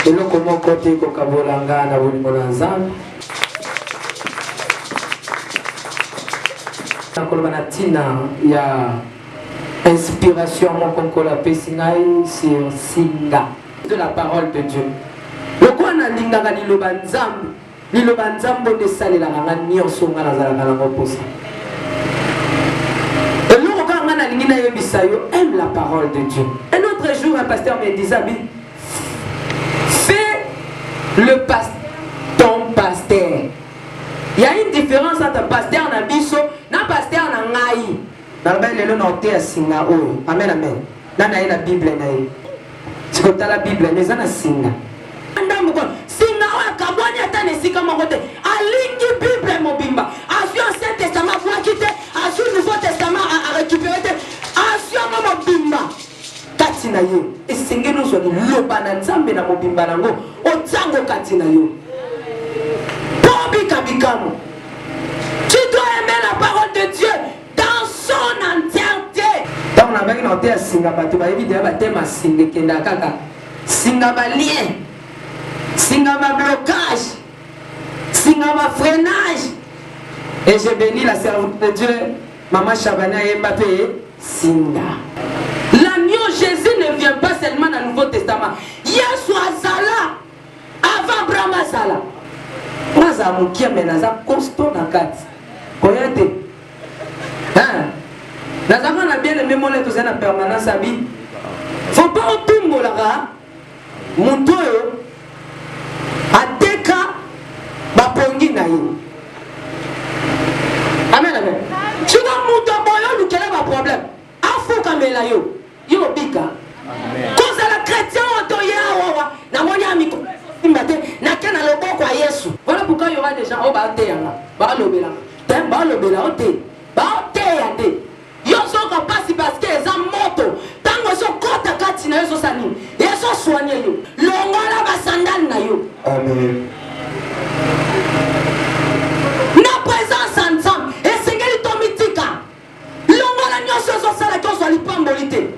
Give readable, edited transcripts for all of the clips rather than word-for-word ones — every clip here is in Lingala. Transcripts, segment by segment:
Eloko moko te kokabola nga na bolingo na Nzambe. Nakoloba na ntina ya inspiration moko Nkolo apesi ngai sur singa de la parole de Dieu. Lokola nalingaka liloba Nzambe, Liloba Nzambe nde esalelaka nga nyonso nga nazalaka nango mposa. Eloko kaka nga nalingi nayebisa yo, aime la parole de Dieu. Un autre jour, un pasteur me disait, abi, fais le pasteur ton pasteur. Il y a une différence entre pasteur na biso na pasteur na ngai. Nalobaki lelo na oteya singa oyo. Amen amen. Nani aye na Bible na ye? Siko tala Bible na eza na singa. Ndambo kwa singa oyo akabwani ata na esika moko te. Alingi Bible mobimba. Azwi Ancien Testament abwaki te, azwi Nouveau Testament a récupéré te. Azwi yango mobimba. Kati na yo esengeli ozwa liloba na Nzambe na mobimba na yango, otia yango kati na yo mpo obika bikamwa. Tu dois aimer la parole de Dieu dans son entièreté. Ntango nabaki na koteya singa, bato bayebi deja batema singa ekendaka kaka singa ba lien, singa ba blocage, singa ba freinage. Et je bénis la servante de Dieu, Maman Chabani ayemba mpe singa. L'agneau Jésus ne vient pas seulement dans le Nouveau Testament. Yesu azala Avant Abraham azala, nga azala mokie mais naza costaud na kati. Koya te. Hein? Nazalaka na bien aimé mole tozali na permanence abi. Faut pas otumbolaka moto oyo ateka bapongi na ye. Amen amen. Siko moto boye olukela ba problème. Afukamela yo. Yo obika. Kozala chretien oyo toye awawa namoni ya mikolo ezosimba te nake na loboko ya Yesu. Voilà pourquoi il y aura des gens oyo bateya nga, balobela te, balobela yo te, bateya nde. Yo ozoyoka mpasi parce que eza moto ntango ezokɔta kati na yo ezosala nini? Ezosoigne yo. Longola basandale na yo. Amen. Na presence ya Nzambe esengeli tomitika. Longola nyonso ezosala ke ozwa lipamboli te.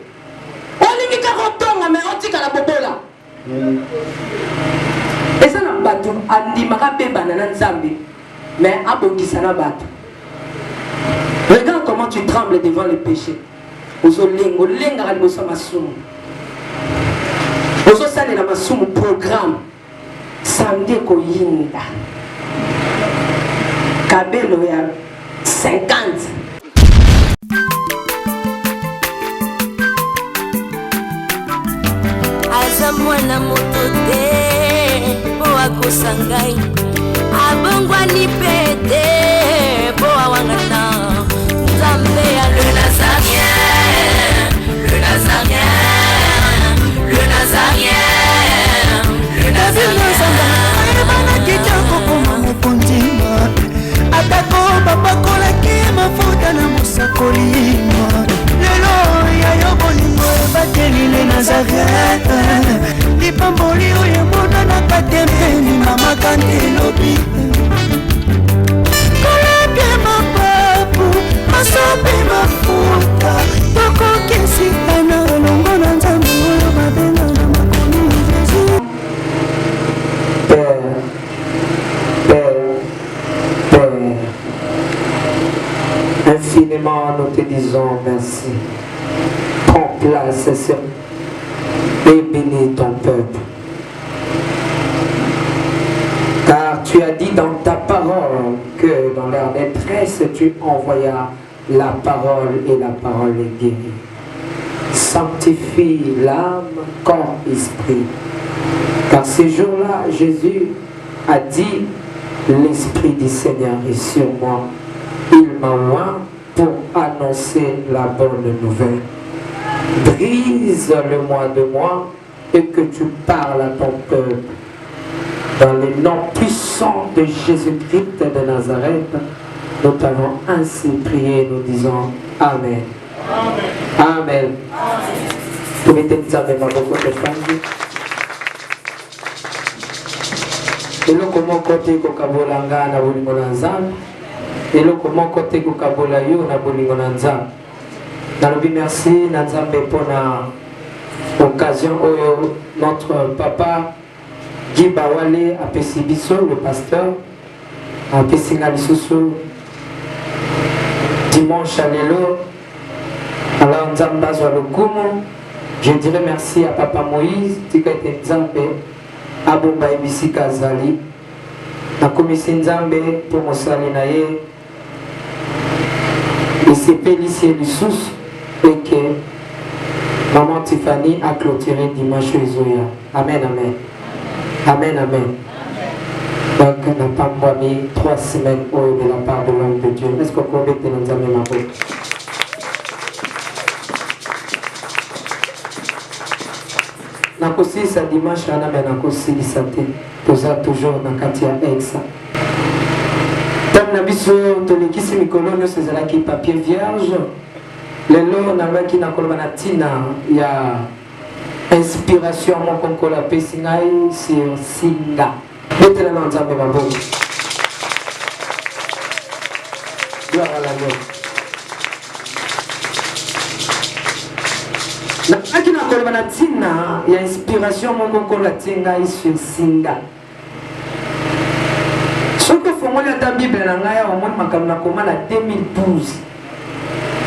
Olingi kaka otonga me otikala bobola. Eza na bato andimaka abebana na Nzambe mais abongisa na bato. Regarde comment tu trembles devant le péché. Ozolenga, olengaka liboso ya masumu. Ozosalela masumu programme. Samedi ekoyinda. Kabelo ya 50. Aza mwana moto te mpo akosa ngai abongwani mpe te mpo awangana nzambe ya le nazarien le nazarien le nazarien le nazarien ayebanaki te akokoma mokonzi atako bapakolaki mafuta na mosakoli lelo ya yo bolingo ebateli le nazareth lipamboli oyo emonanaka te mpe limamaka nde elobi kolapie mapapu masopi mafuta tokokisikana elongo na nzambe oyo babenga na makomi jesus Père, Père, Père, infiniment nous te disons merci. Prends place sur et bénis ton peuple. Car tu as dit dans ta parole que dans leur détresse tu envoyas la parole et la parole est guérie. Sanctifie l'âme, corps, esprit. Car ces jours-là, Jésus a dit, l'Esprit du Seigneur est sur moi. Il m'a oint pour annoncer la bonne nouvelle. Brise le moi de moi et que tu parles à ton peuple. Dans le nom puissant de Jésus-Christ de Nazareth, nous t'avons ainsi prié, nous disons Amen. Amen. Tobete Nzambe maboko tofandi. Eloko moko te kokabola nga na bolingo na Nzambe. Eloko moko te kokabola yo na bolingo na Nzambe. Nalobi merci na Nzambe mpona occasion oyo notre papa. Guy Bawale apesi biso, le pasteur apesi nga lisusu dimanche ya lelo. Alors Nzambe azwa lokumu. Je dirais merci à papa Moïse, tika ete Nzambe abomba ye bisika azali. Nakumisi Nzambe mpo mosali na ye esepelisi ye lisusu eke maman Tiffany a clôturé dimanche oyo ezoya. Amen, amen. Amen, amen. Donc napambwami 3 semaines oyo de la part de l'homme de Dieu. Est-ce que okobetela Nzambe maboko? Nakosilisa dimanche wana me nakosilisa te, toza toujours na kati ya exa. Thème na biso tolekisi mikolo nyonso ezalaki papier vierge. Lelo nalobaki nakoloba na ntina ya inspiration moko Nkolo apesi ngai sur singa. Betela na Nzambe maboko. Gloire à l'agneau. Nazalaki na koloba na ntina ya inspiration moko Nkolo atie ngai sur singa. Soki ofongoli ata Bible na ngai awa omoni makambo nakoma na 2012.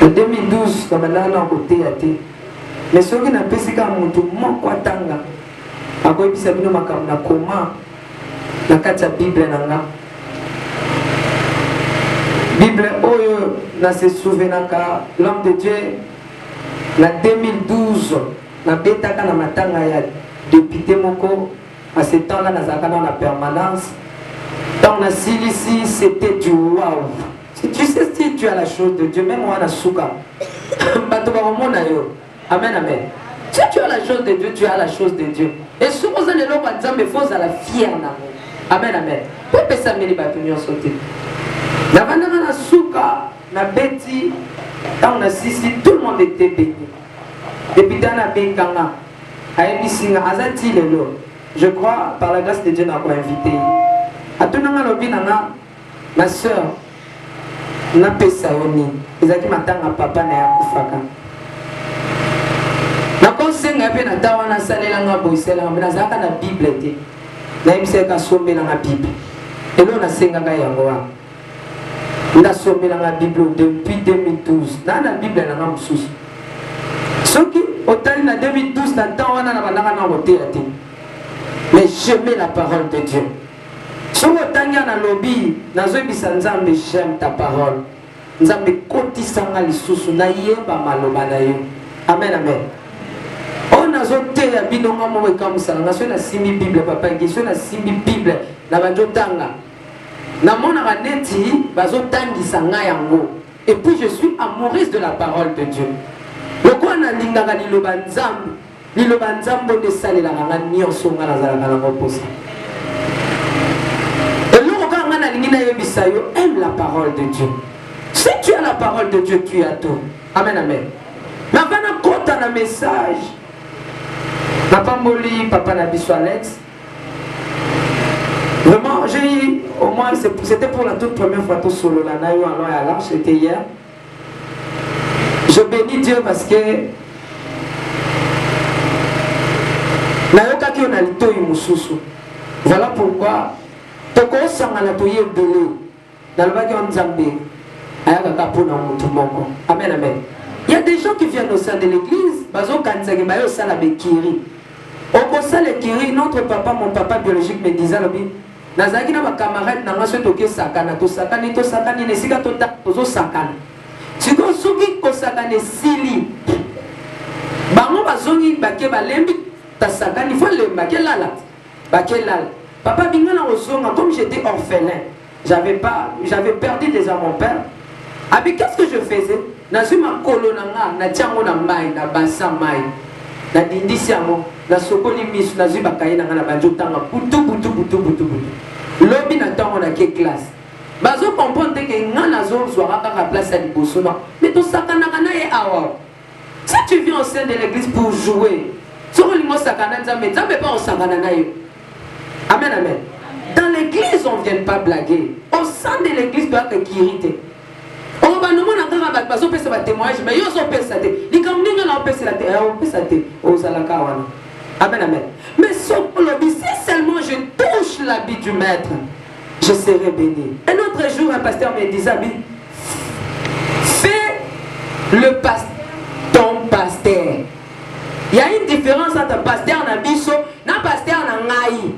Na 2012 nabandaka na koteya te. Mais soki napesi kaka moto moko atanga akoyebisa bino makambo nakoma na kati ya Bible na nga. Bible oyo na se souvenaka l'homme de Dieu na 2012 nabetaka na matanga ya depute moko. À ce temps-là, nazalaka nano na permanence. Ntango nasilisi, c'était du wow. Si tu sais si tu as la chose de Dieu, même wana suka, bato bakomona yo. Amen, amen. Si tu as la chose de Dieu, tu as la chose de Dieu. Et soki oza na eloko ya Nzambe, faut ozala fier nango. Amen, amen. Po epesameli bato nyonso te. Navandaka na suka, nabeti, ntango nasisi, tout le monde était béni. Depuis ntango nabenganga, Ayebisi nga aza ti lelo je crois par la grace de Dieu nako invite ye. Atuna nga alobi na nga ma soeur napesa yo nini? Ezalaki matanga papa na ye akufaka. Nakosenga ye mpe na ntango wana asalela nga boye esalanga mpe nazalaka na Bible te. Nayebisa ye kasombela nga Bible. Eloko nasengaka yango wana. Ndasombela nga Bible depuis 2012. Na na Bible na nga mosusu. Soki otali na 2012 na temps wana na bandaka na koteya te. Mais j'aimais la parole de Dieu. Soki otangi na lobi nazoyebisa Nzambe j'aime ta parole. Nzambe kotisa nga lisusu nayeba maloba na yo. Amen amen. Oyo nazoteya bino nga moko ekamwisaka nga soki nasimbi Bible papa Guy soki nasimbi Bible na bandi otanga Namonaka neti bazotangisa nga yango et puis je suis amoureuse de la parole de Dieu. Lokola nalingaka liloba Nzambe, liloba Nzambe nde esalelaka nga nyonso nga nazalaka nango mposa. Eloko kaka nga nalingi nayebisa yo, aime la parole de Dieu. Si tu as la parole de Dieu, tu as tout. Amen, amen. Mais avant nakota na message, napamboli papa na biso Alex. Vraiment, j'ai eu, au moins, c'était pour la toute première fois, tout solo, la Nayo, à l'arche, c'était hier. Je bénis Dieu parce que nayokaki yo na litoi mosusu. Voilà pourquoi tokosangana toye ebele. Nalobaki yo Nzambe ayaka kaka mpo na motu moko. Amen, amen. Il y a des gens qui viennent au sein de l'église, bazokanisaka baye osala bekiri. Okosala ekiri, notre papa, mon papa biologique me disait alobi, nazalaki na ba camarades na nga soki tokesakana, tosakani, tosakani na esika tozosakana. Sikoyo soki kosakana esili, bango bazongi bake balembi, tasakani, faut lemba, ke lala, bake lala. Papa binga na kozonga, comme j'étais orphelin, J'avais pas, j'avais perdu déjà mon père. Abi, qu'est-ce que je faisais? Nazwi makolo na nga, natia yango na mai, na bassin mai. Nadindisi yango, nasokoli misu, nazwi bakaye na nga na bandi otanga butu butu butu butu butu. Lobi na ntango nake classe. Bazo comprendre te que nga nazozwaka kaka place ya liboso na. Mais tosakanaka na ye awa. Si tu viens au sein de l'église pour jouer, soki olingi osakana Nzambe, Nzambe mpe akosakana na yo. Amen, amen. Dans l'église, on ne vient pas blaguer. Au sein de l'église, toyaka ekiri te. Obanda omona kaka bato bazopesa ba témoignage, mais yo ozopesa te. Likambo nini na opesela te, eh, opesa te, ozalaka wana. Amen, amen. Mais soki olobi, si seulement je l'habit du maître, je serai béni. Un autre jour, un pasteur me disait, fais le pasteur ton pasteur. Il y a une différence entre pasteur na biso na pasteur na ngai.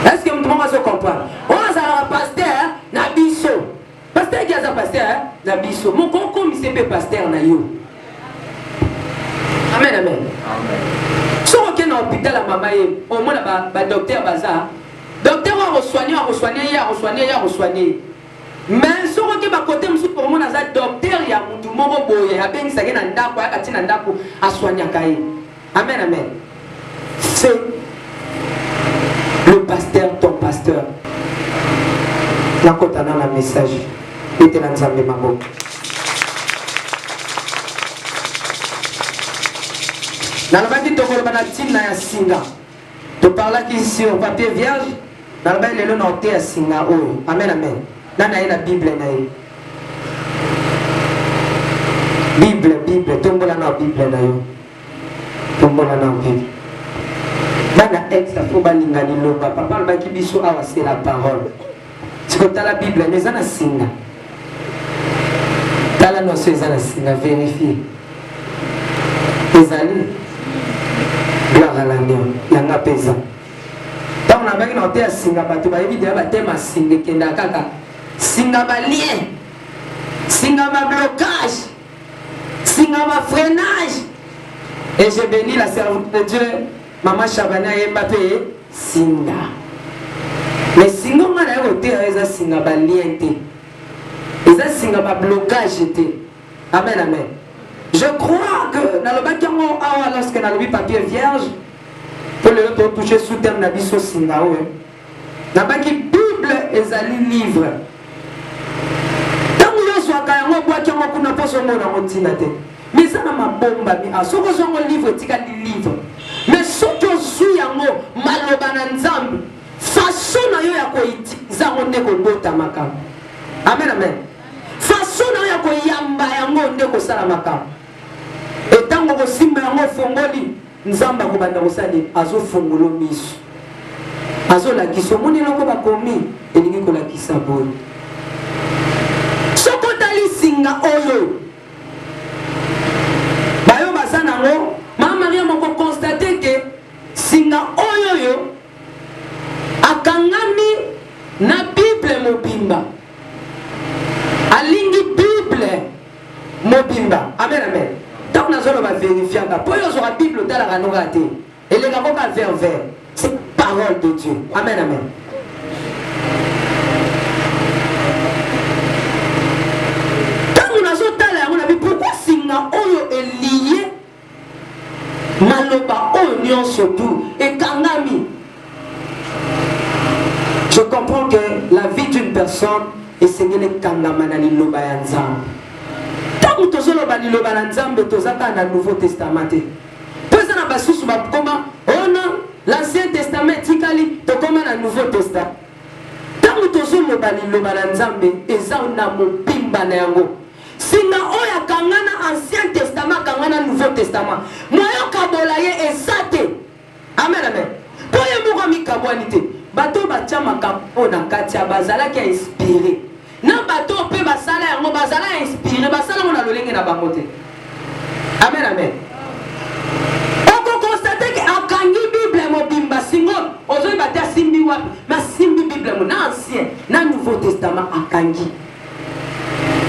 Est-ce que mutu moko azo comprendre? Oyo azalaka pasteur na biso. Pasteur ki aza pasteur na biso. Moko okomise mpe pasteur na yo. Amen amen. Soki okende na hôpital ya mama ye, omona ba, ba docteur baza. Docteur oyo akosoigne, akosoigne ye, akosoigne ye, akosoigne ye. Mais soki oke ba kote mosusu okomona aza docteur ya mutu moko boye abengisaki na ndako ayaka ti na ndako asoignaka ye. Amen amen. C'est le pasteur ton pasteur. Nakota na na message betela Nzambe maboko. Nalobaki tokoloba na ntina ya singa. Toparlaki sur papier vierge. Nalobaki lelo na oteya singa oyo. Amen amen. Nani aye na Bible na ye? Bible, Bible, tombola na Bible na yo. Tombola na Bible. Bana ex fo balinga liloba. Papa alobaki biso awa c'est la parole. Sikotala Bible mais eza na singa. Tala noso eza na singa, vérifier. Ezali gloire à l'agneau. Yanga peza. Ntango nabaki na oteya singa bato bayebi deya batema singa ekendaka kaka singa ba lien singa ba blocage singa ba freinage et je bénis la servante de Dieu mama Chabani ayemba mpe singa mais singa nga naye koteya eza singa ba lien te eza singa ba blocage te amen amen je crois que nalobaki yango awa lorsque nalobi papier vierge mpo lelo totouche sous thème na biso singa oyo nabaki bible ezali livre ntango yo ozwaka yango obwaki yango kuna mpo ozomona yango ntina te mais eza na mabombami a soki ozwa yango livre etikali livre mais soki ozwi yango maloba na nzambe façon na yo ya koutilize yango nde kobota makambo amen amen façon na yo ya koyamba yango nde kosala makambo etango kosimba yango ofongoli Nzambe akobanda kosala nini? Azofongolo miso, azolakisa. Omoni eloko bakomi elingi kolakisa boye. Soki otali singa oyo bayo baza nango, mama Maria moko constate ke singa oyo oyo akangami na Bible mobimba, alingi Bible mobimba. Amen, amen. Ntango nazoloba verifiaka mpo yo ozwaka Bible otalaka noka te, eleka koka ver ver, c'est parole de Dieu. Amen, amen. Ntango nazotala yango nabi pourquoi singa oyo elie maloba oyo nyonso tu ekangami. Je comprends que la vie d'une personne esengeli ekangama na liloba ya Nzambe. Ntango tozoloba liloba na Nzambe, toza kaka na Nouveau Testament te. Mpo eza na basusu bakoma oh non, l'Ancien Testament etikali, tokoma na Nouveau Testament. Ntango tozoloba liloba na Nzambe, eza na mobimba na yango. Singa oyo akanga na Ancien Testament, akanga na Nouveau Testament. Moyen okabola ye eza te. Amen, amen. Mpo ye moko amikabwani te. Bato oyo batya makambo oyo na kati ya bazalaki ya inspire. Na bato oyo mpe basala yango bazala ya inspire, basala yango na lolenge na bango te. Amen, amen. Okokonstate ke akangi Bible mobimba singo ozoyeba te asimbi wapi, mais asimbi Bible mo na Ancien na Nouveau Testament akangi.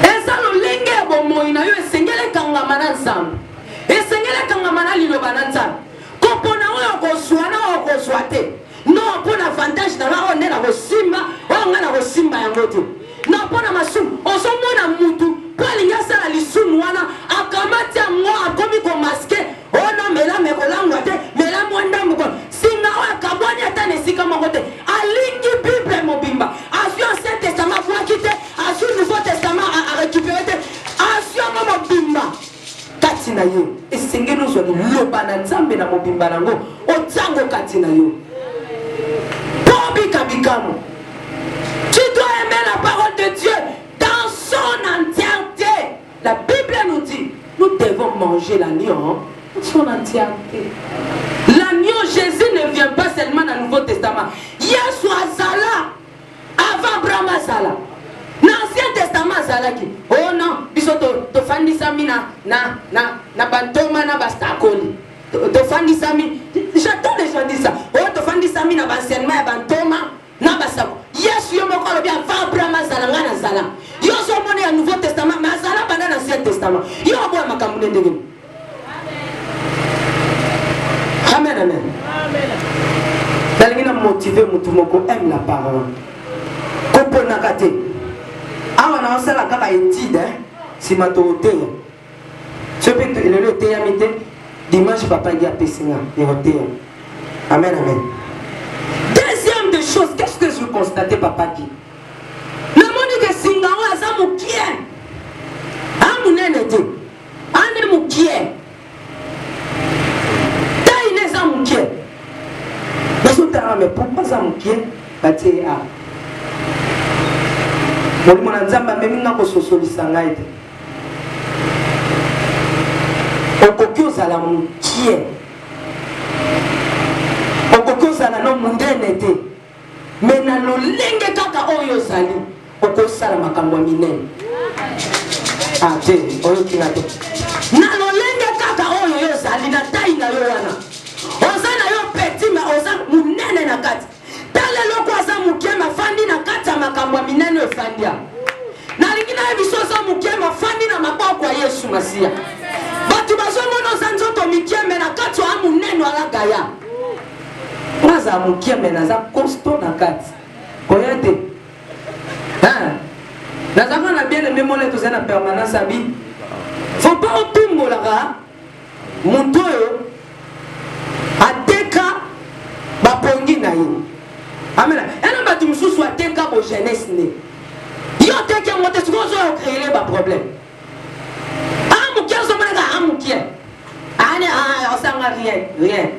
Eza lolenge ya bomoi na yo esengeli ekangama na Nzambe, esengeli ekangama na liloba na Nzambe. Kopona oyo okozwa na oyo okozwa te. Non, mpo na avantage na nga oyo nde nakosimba, oyo nga nakosimba yango te. Non, mpo na masumu. Ozomona mutu mpo alingi asala lisumu wana, akamati yango akomi komaske. Oh non, mela mekolangwa te, mela mwa ndambo ko. Singa oyo akabwani ata na esika moko te. Alingi Bible mobimba. Azwi Ancien Testament abwaki te, azwi Nouveau Testament a récupéré te, azwi yango mobimba. Kati na yo. Esengeli ozwa liloba na Nzambe na mobimba na yango, otia yango kati na yo mpo obika bikamwa. Tu dois aimer la parole de Dieu dans son entièreté. La Bible nous dit, nous devons manger l'agneau dans son entièreté. L'agneau, Jésus ne vient pas seulement dans le Nouveau Testament. ezalaki oh non, biso tofandisami to na, na, na, na bantoma na basakoli, tofandisami, j'entends les gens dire ça, oh tofandisami na baenseignement ya bantoma na basako. Yesu yo moko alobi avant Abraham azala ngai nazala. Yo ozomona ya Nouveau Testament, mais azala banda na Ancien Testament. Yo oboya makambo nde ndenge nini? Amen, amen. Nalingi na motiver mutu moko aime la parole. Koponaka te. Awa na osala kaka étude, hein? Sima tokoteya. Soki mpe lelo eteyami te, dimanche papa Guy apesi nga ya koteya. Amen, amen. Deuxième des choses, qu'est-ce que je constate papa Guy? Namoni ke singa oyo aza mokie. A munene te. Ane mokie. Taille ne eza mokie. Nazotala mais pourquoi aza mokie? Batie ye awa. Molimo na Nzambe amemi nga kososolisa ngai te. Okoki ozala mokie. Okoki ozala no monene te. Mais na lolenge kaka oyo ozali, okosala makambo ya minene. Ah te, oyoki nga te. Na lolenge kaka oyo yo ozali, na taille na yo wana, oza na yo petit mais oza monene na kati. Tala eloko aza moke mais afandi na kati ya makambo ya minene oyo efandi awa. Nalingi nayebisa oza moke mais ofandi na maboko ya Yesu Masiya. Bato bazomona oza nzoto mike mais na kati oya monene oya gaya. Nga azala mokie mais naza costaud na kati. Koya te. Hein? Nazalaka na bien aimé mona tozali na permanence abi. Faut pas otumbolaka moto oyo ateka bapongi na ye. Amen. Ena bato mosusu ateka bo jeunesse ne. Yo oteki yango te sikoyo ozoya ocréer ba problème. Ah mokie ozomonaka ah mokie. Ane ah osanga rien, rien.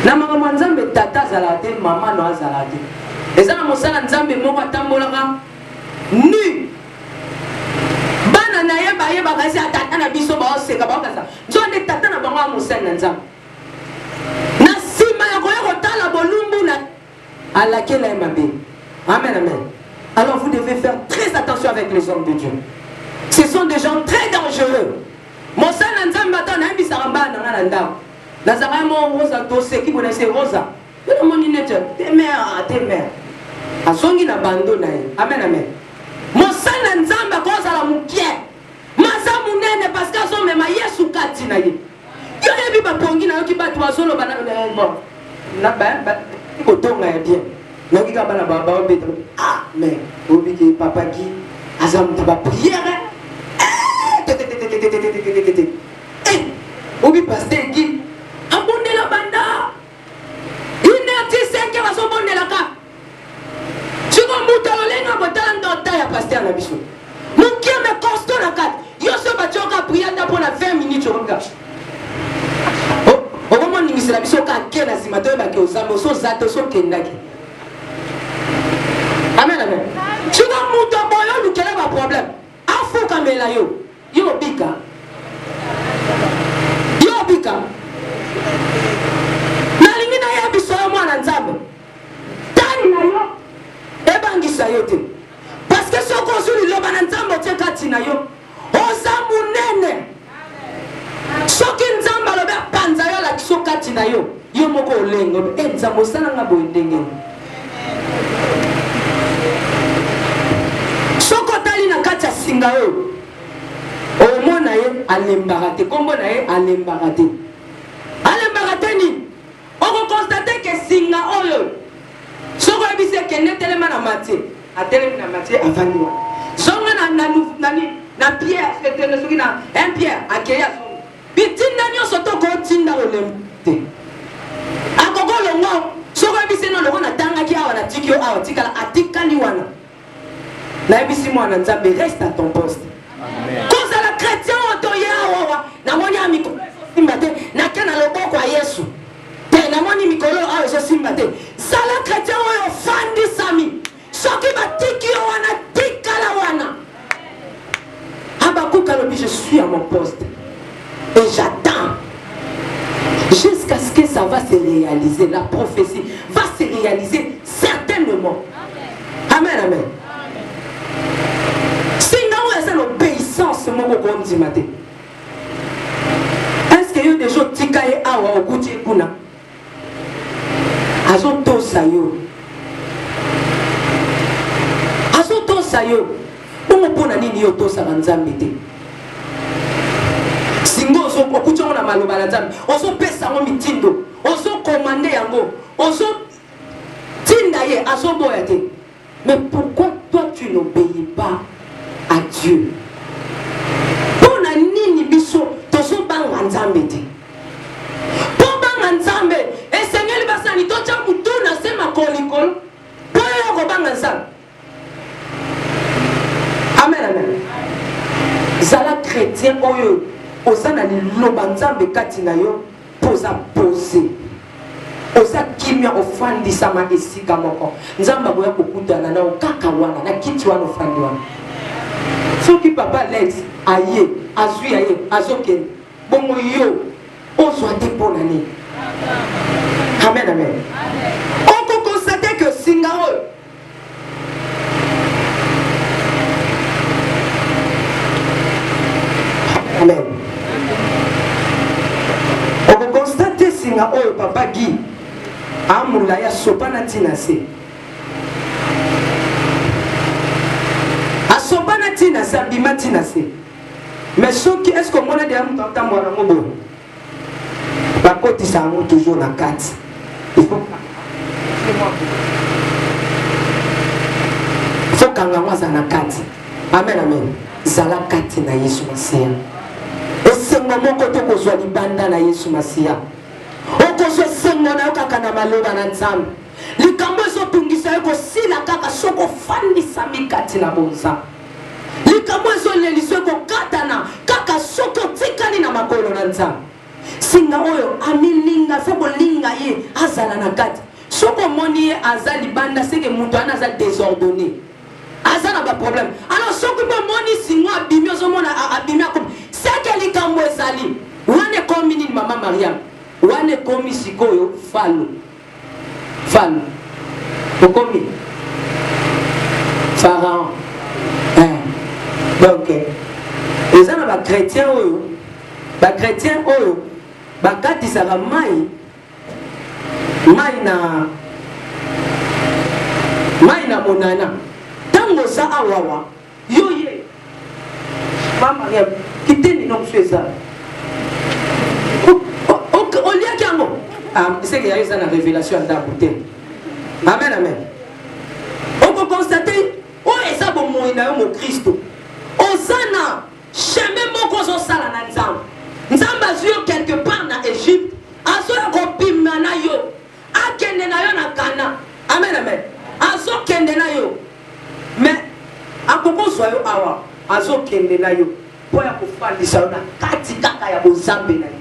Na makambo ya Nzambe tata azalaka te, mama no azalaka te. Eza na mosala Nzambe moko atambolaka nu. Bana na ye bayebaka esi tata na biso baoseka baokasa. Nzoka nde tata na bango ya mosali na Nzambe. Na nsima ya koya kotala bolumbu na alakela ye mabe. Amen, amen. Alors vous devez faire très attention avec les hommes de Dieu. Ce sont des gens très dangereux. Mosali na Nzambe ata nayebisaka bana na ngai na ndako. Nazalaka mo Rosa toseki boye na se Rosa. Yo namoni neti te mère, te mère. Azongi na bando na ye. Amen, amen. Mosali na Nzambe akozala mokie. Maza munene parce que azomema Yesu kati na ye. Yo yebi bapongi nayoki bato bazoloba na bon na ba, ba kotonga ya bien. Nayoki kaka bana ba baobeta ah mais oyebi ke papa Guy aza moto ba prière eh eh obi pasteur Guy abondela banda une heure ti 5 heures azobondelaka siko moto lolenge akotala ndota ya pasteur na biso mokie me costaud na kati yo so batioka prière ata mpo na 20 minutes okomika okomoningisela biso kake na nsima toyebaki ozambe oso oza te oso okendaki amen amen siko moto boye olukela baproblème afukamela yo yo obika yo obika nalingi nayebisa yo mwana nzambe tani na yo ebangisa yo te parceke soki ozwi liloba na nzambe otie kati na yo oza monene soki nzambe alobi apanza yo alakisi yo kati na yo yo moko olenga e eh, nzambe osalanga boye ndenge nini soki otali na kati ya singa oyo omona ye alembaka te nkombo na ye alembaka te alembaka te nini Oko constate ke singa oyo soki oyebisi ye kende telema na Matthieu, atelemi na Matthieu avandi wana. Zonga na na na nini na Pierre etele soki na 1 Pierre akei azongi. Bitinda nyonso to kotinda olembi te. Akoki olongwa soki oyebisi ye no longwa natangaki awa natiki yo awa tikala atikali wana. Nayebisi mwana Nzambe reste à ton poste. Kozala chrétien oyo toye awawa namoni ya mikolo ezosimba te nake na loboko ya Yesu te namoni mikolo awa ezosimba te. Zala chrétien oyo ofandisami soki batiki yo wana tikala wana. Habakkuk alobi je suis à mon poste et j'attends jusqu'à ce que ça va se réaliser. La prophétie va se réaliser certainement. Amen, amen. Singa Okuta ye awa, okuti ye kuna. Azotosa yo. Azotosa yo. Bongo mpo na nini yo otosaka Nzambe te? Singo okuti yango na maloba na Nzambe, ozopesa yango mitindo, ozokomande yango, ozotinda ye, azoboya te. Mais pourquoi toi tu n'obéis pas à Dieu? Mpo na nini biso tozobanga Nzambe te? Mpo banga Nzambe esengeli basani totya motu na se makolo likolo mpo yo okobanga Nzambe. Amen, amen. Zala chrétien oyo oza na liloba Nzambe kati na yo mpo oza pose oza kimia ofandisama esika moko nzambe akoya kokutana nao kaka wana na kiti wana ofandi wana soki papa alex aye azwi aye azokende bongo yo ozwa te mpo na nini amen amen okokonstate ke singa oyo Amen. Okokonstate singa oyo papa Guy amula ya sopana ntina se asopana ntina se abima ntina se mais soki est ce que omona deya moto atambola nango boye bakotisa yango toujours na kati il faut kanga yango azala na kati amen amen zala kati na yesu masiya esengo moko te kozwa libanda na yesu masiya okozwa esengo na yo kaka na maloba na nzambe likambo ezotungisa yo kosila kaka soki ofandisami kati na bonzambe Likambo ezoleliso ekokatana kaka soki otikali na makolo na Nzambe. Singa oyo amilinga fo kolinga ye azala na kati. Soki omoni ye aza libanda seke moto wana aza desordonne, aza na ba problème. Alors soki mpe omoni singo abimi, ozomona abimi akomi seke likambo ezali wana. Ekomi nini mama Mariam? Wana ekomi sikoyo falo Falo okomi pharaon eh. Donc eza na bachrétien oyo bachrétien oyo bakatisaka mai mai na mai na monana ntango oza awawa yo ye mama ya kiteni no mosusu eza oliaki yango ah, seke yayo eza na révélation ya ndako te amen amen okokonstate oyo eza bomoi na yo mokristo oza na chemin moko ozosala na nzambe nzambe azwi yo quelque part na egypte azoya kopima na yo akende na yo na kana amen amen azokende na yo Mais akokozwa yo awa azokende na yo mpo ya kofandisa yo na kati kaka ya bozambe na ye.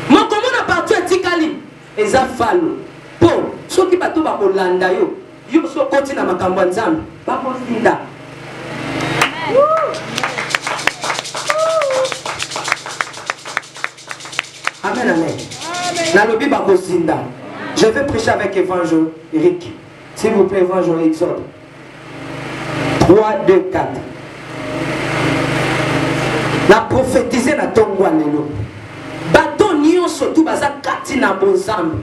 Mokomona partout etikali eza falo mpo soki bato bakolanda yo yo so okoti na makambo ya Nzambe bakozinda. Amen, amen. Nalobi bakozinda. Je vais prêcher avec Évangile Eric. S'il vous plaît, évangile Exode 3, 2, 4. Na prophétise na tongo ya lelo. Bato nyonso tu baza kati na bonzambe.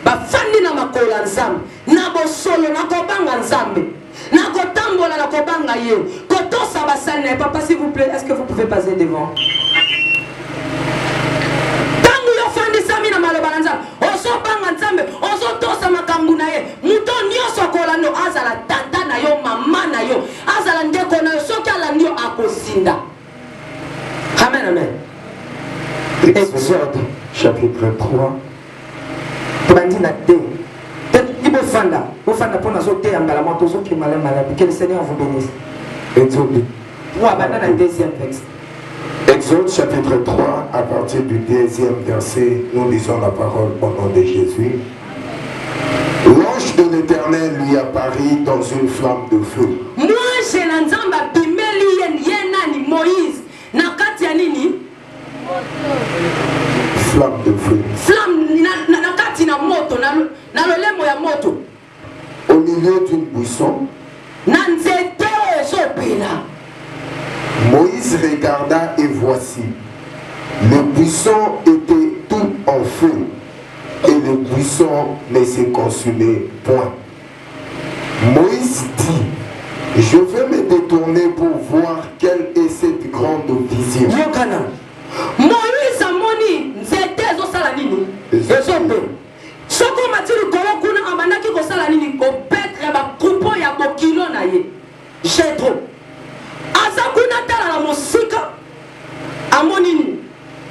Bafandi na makolo ya Nzambe, na bosolo, na kobanga Nzambe, na kotambola na kobanga ye, kotosa basali na ye. Papa, s'il vous plaît, est-ce que vous pouvez passer devant? Ntango yo ofandisami na maloba na Nzambe, ozobanga Nzambe, ozotosa makambo na ye, moto nyonso akolanda yo, azala tata na yo, mama na yo, azala ndeko na yo, soki alandi yo akozinda. Amen, amen. Exode chapitre 3 tobandi na te te bofanda bofanda mpo nazoteya mbala moko tozokima malamu malamu. Que le Seigneur vous bénisse. Exode 3 banda na deuxième texte. Exode chapitre 3, à partir du deuxième verset, nous lisons la parole au nom de Jésus. L'ange de l'Éternel lui apparut dans une flamme de feu. Mwange na Nzambe abimeli ye, ye nani? Moïse. Na kati ya nini? Flamme de feu. Flamme na, na, na kati na moto, na, na lolemo ya moto. Au milieu d'une buisson. Na nzete oyo ezopela. Moïse regarda et voici, le buisson était tout tout en feu, et le buisson ne se consumait point. Moïse dit, je vais me détourner pour voir quelle est cette grande vision. Yokana. Moïse amoni nzete ezosala nini? Ezopela. Soki omati likolo kuna abandaki kosala nini? Kopetre ba troupeau ya bokilo na ye. Jethro aza kuna tala na mosika amoni nini?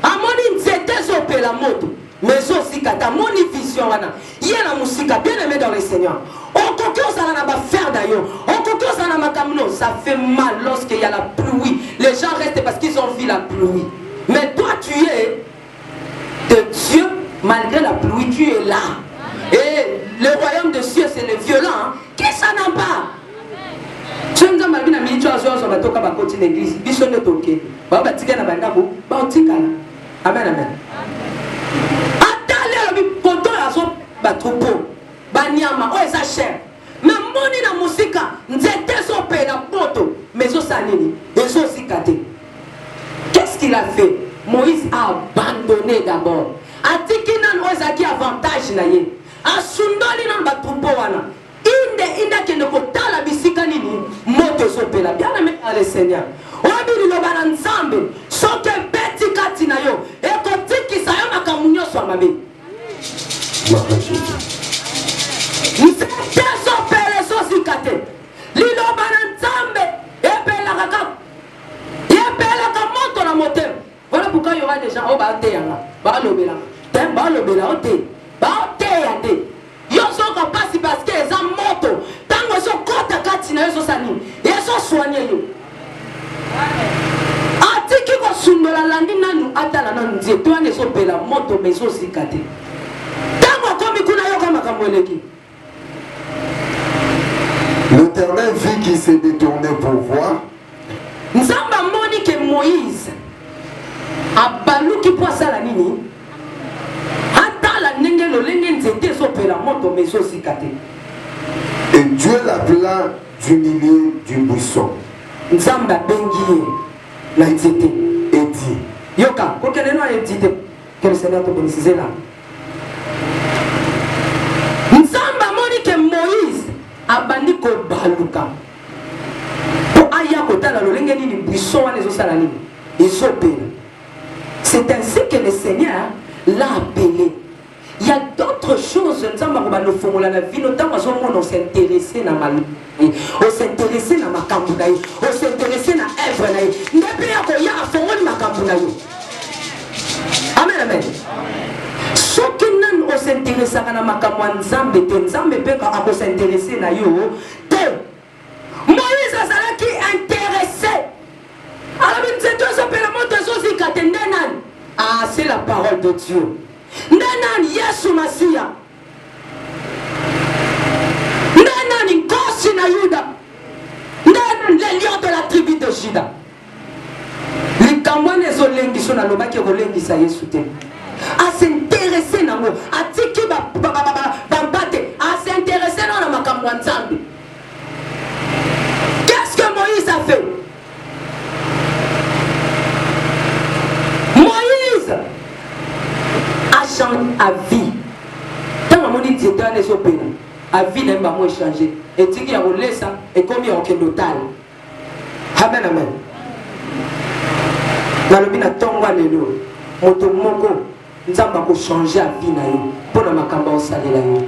Amoni nzete ezopela moto mais ezozika te. Amoni vision wana ye na mosika. Bien aimé dans le Seigneur, okoki ozala na bafaire na yo, okoki ozala na makambo no, ça fait mal lorsque il y a la pluie. Les gens restent parce qu'ils ont vu la pluie, mais toi tu es de Dieu, malgré la pluie tu es là. Et le royaume de Dieu, c'est le violent, hein, qui s'en empare. Soki Nzambe alobi na miniti oyo azwa batoka bakoti na eglise, biso nde tokende, bao batika na bandako baotikala. Amen, amen. Ata nde alobi koto oyo azo batroupeau banyama oyo eza cher, me moni na mosika nzete ezopela moto, me ezosala nini? Ezozika te. Qu'est-ce qu'il a fait? Moïse a abandonné d'abord, atiki nanu oyo ezalaki avantage na ye, asundoli nanu batroupeau wana. Inde inde akende kotala bisika nini moto ezopela. Bien aimé dans le Seigneur, oyebi liloba na Nzambe soki ebeti kati na yo ekotikisa yo makambo nyonso ya mabe. Nzete ezopela ezozika te. Liloba na Nzambe epelaka kaka, epelaka moto na motema. Voilà pourquoi il y aura des gens oyo bateyanga, balobelanga te, balobela yo te, baoteya nde yo. Ozoyoka mpasi parce que eza moto, ntango ezokɔta kati na yo ezosala nini? Ezosoigne yo. Atiki kosundola, alandi nanu, atala nanu nzete wana ezopela moto ma ezozika te. Ntango akomi kuna, yoka makambo eleki. L'Éternel vit qu'il s'est détourné pour voir. Nzambe amoni ke Moïse abaluki mpo asala nini? Atala ndenge lolenge nzete ezopela moto ma ezozika te. Et Dieu l'appela du milieu du buisson. Nzambe abengi ye na nzete. Et dit. Yoka, kokende no ayedi te. Que le Seigneur te bénisse. Zela. Nzambe amoni ke Moïse abandi kobaluka mpo aya kotala lolenge nini buisson wana ezosala nini, ezopela. C'est ainsi que le Seigneur l'a appelé. Il y a d'autres choses Nzambe akobanda ofongola na vino ntango azomona os'interesse na malu, os'interesse na makambo na ye, os'interesse na œuvre na ye, nde mpe ya koya afongoli makambo na yo. Amen, amen. Soki nanu os'interessaka na makambo ya Nzambe te, Nzambe mpe akos'interesse na yo te. Moïse azalaki intéressé, alobi nzete ezopela moto ezozika te, nde nani? Ah, c'est la parole de Dieu. Nde nani? Yesu Masiya. Nde nani? Nkosi na Yuda. Nde nani? Le lion de la tribu de Juda. Likambo wana ezolengiso, nalobaki ekolengisa Yesu te. As'interesse nango, atiki bampate, as'interesse nao na makambo ya Nzambe. Qu'est-ce que Moïse a fait? Moïse a changé avis. Ntango amoni nzete wana ezopela, avis na ye bango echange, etiki ya kolesa, ekomi ya kokende otala. Amen, amen. Nalobi na ntongo ya lelo, moto moko Nzambe akochange avis na yo mpo na makambo aosalela yo.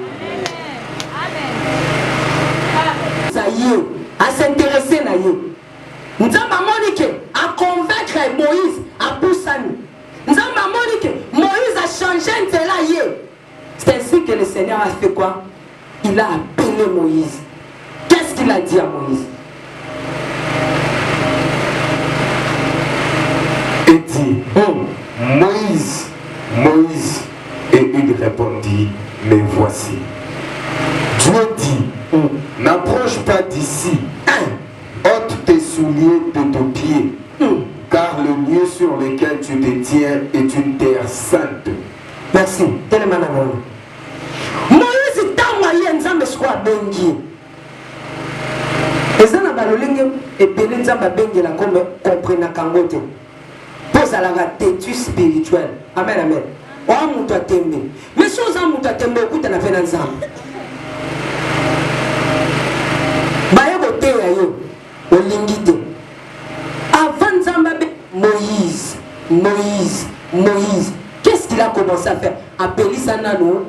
Za ye as'interesse na ye. Nzambe amoni ke aconvaincre Moïse, apusani. Nzambe amoni ke Moïse achange nzela ye. C'est ainsi que le Seigneur a fait quoi? Il a appelé Moïse. Qu'est-ce qu'il a dit à Moïse? Et dit, Moïse, Moïse. Et il répondit, me voici. Dieu dit, n'approche pas d'ici, ôte tes souliers de ton pied, car le lieu sur lequel tu te tiens est une terre sainte. Merci. Telema na ngolu. Moïse ntango aye, Nzambe sikoyo abengi ye. Eza na balolenge ebele Nzambe abengela comme comprenaka yango te. Mpo ozalaka têtu spirituel. Amen, amen. Oa moto ya tembe. Mais soki oza moto ya tembe okutana mpe na Nzambe. Baye koteya yo olingi te. Avant Nzambe abe Moïse, Moïse, Moïse. Qu'est-ce qu'il a commencé à faire? Apelisa nano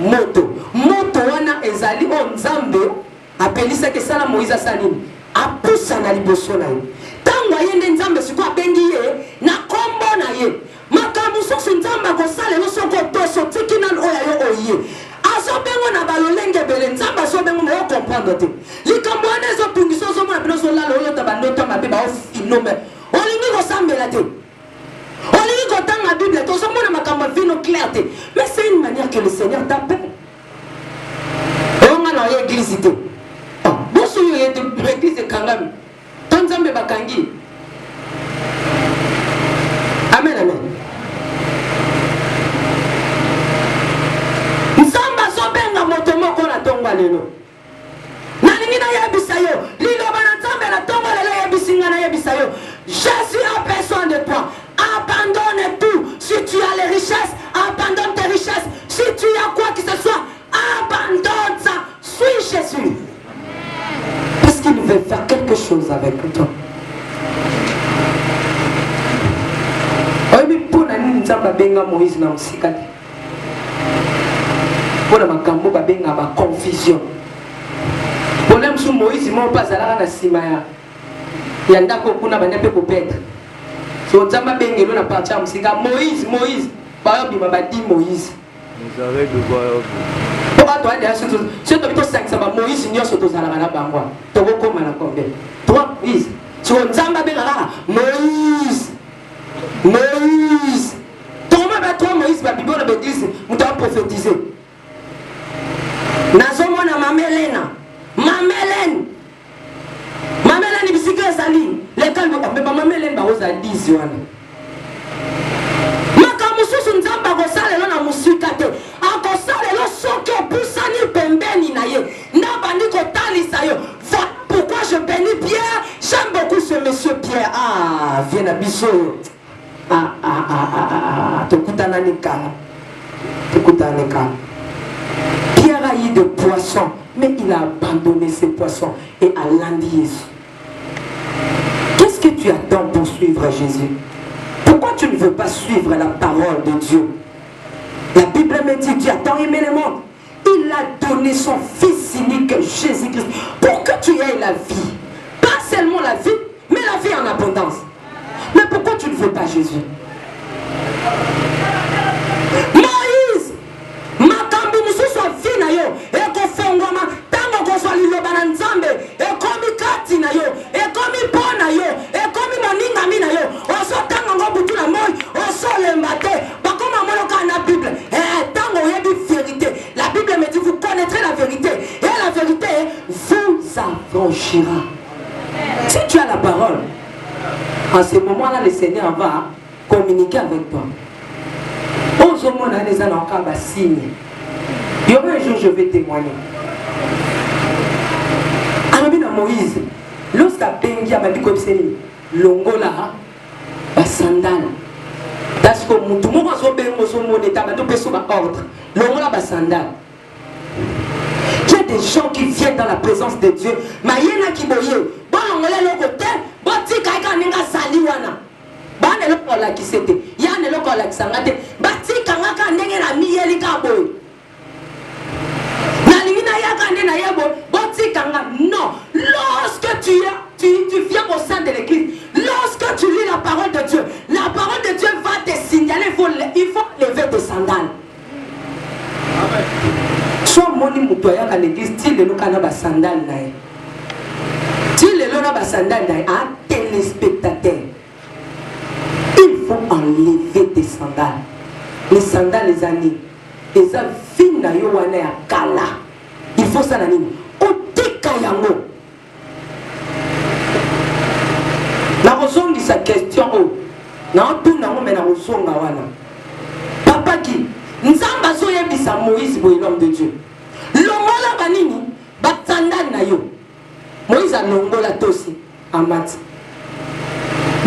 moto. Moto wana ezali oyo Nzambe Apelisaki esala Moize asala nini? Apusana liboso na ye. Ntango aye nde Nzambe sikoyo abengi ye na nkombo na ye. Makambo mosusu Nzambe akosalela yo soki otosi, otiki nanu oyo ya yo oye. Azobengo na balolenge ebele. Nzambe azobengo mais ocomprendre te. Likambo wana ezotungisa, ozomona bino ozolala olota bandoto ya mabe baofino mais olingi kosambela te. Olingi kotanga Bible te, ozomona makambo ya vino clair te. Mais c'est une manière que le Seigneur t'appelle. Oyo nga na oye eglise te. Ah, boso yo ye te eglise ekangami. To Nzambe bakangi. Amen amen. Nzambe azobenga moto moko na tongo ya lelo. Nalingi nayebisa yo liloba na Nzambe na tongo lelo eyebisi nga nayebisa yo Jésus a besoin de toi. Abandonne tout. Si tu as les richesses, abandonne tes richesses. Si tu as quoi que ce soit, abandonne ça. Suis Jésus. Parce qu'il veut faire quelque chose avec toi. oyebi mpo na nini nzambe abenga moïse na mosika te mpo na makambo babenga baconfusion mpona mosusu moïse moko mpe azalaka na nsima ya ya ndako kuna banda mpe kopetre so nzambe abengelo na parti ya mosika moïse moïse bayobima badi moïse mpo bato aya soki tobi tosangisa bamoïse nyonso tozalaka na bango tokokóma na combien trois moïse soko nzambe abenga kaka moïse moïse tokoma ba trois moïse babibo na baeglise moto aprofetize nazomona mama elena mama elene Mama Eleni bisika ezali leka me bamama Eleni bakozala 10 wana. Makambo mosusu Nzambe akosalela na mosika te, akosalela soki opusani pembeni na ye nde abandi kotalisa yo. Voilà pourquoi je bénis Pierre. J'aime beaucoup ce monsieur Pierre. Ah, viens na biso. Ah, ah, ah, ah, ah, ah. Tokutanani kala. Tokutanani kala. Pierre a eu de poissons, mais il a abandonné ses poissons et a landi Jésus. Qu'est-ce que tu attends pour suivre Jésus? Pourquoi tu ne veux pas suivre la parole de Dieu? La Bible me dit, Dieu a tant aimé le monde. Il a donné son Fils unique, Jésus-Christ, pour que tu aies la vie. Pas seulement la vie, mais la vie en abondance. Mais pourquoi tu ne veux pas Jésus? Moïse, makambo mosusu ya vie na yo ekofongwama ntango okozwa liloba na Nzambe, ekomi kati na yo, ekomi mpo na yo, ekomi moningami na yo. Ozotanga ngo butu na moi, ozolemba te. Bakoma mono kaka na Bible. Eh, ntango oyebi verite, la Bible me dit vous connaîtrez la vérité et la vérité vous affranchira. Si tu as la parole, en ce moment-là, le Seigneur va communiquer avec toi. Ozomona wana eza na oka ba signe. Il y aura un jour je vais témoigner. Alobi na Moïse, lorsque abengi abandi koyebisa nini? Longola ba sandales. Parce que mutu moko azobenga ozomona ete abandi opesa ba ordre. Longola ba sandales. Il y a des gens qui viennent dans la présence de Dieu. Mayena kiboye, bolongola eloko te, botika ye kaka ndenge azali wana. Bana eloko olakise te, ya na eloko olakisa nga te, batika nga kaka ndenge na miyeli kaka boye. Nalingi nayaka nde naye boye, botika nga. Non, lorsque tu, tu, tu viens au sein de l'église, lorsque tu lis la parole de Dieu, la parole de Dieu va te signaler, il faut, il faut lever tes sandales. So omoni moto ayaka na eglise ti lelo kaka na basandale na ye, ti lelo na basandale na ye, a telespectateur. Il faut enlever tes sandales. Les sandales eza nini? Eza vie na yo wana ya kala. Il faut sala nini? Otika yango. Nakozongisa question oyo naotuna yango me nakozonga wana. Papa ki Nzambe azoyebisa Moïse boye, l'homme de Dieu, longola banini basandale na yo. Moïse alongola tosi amati.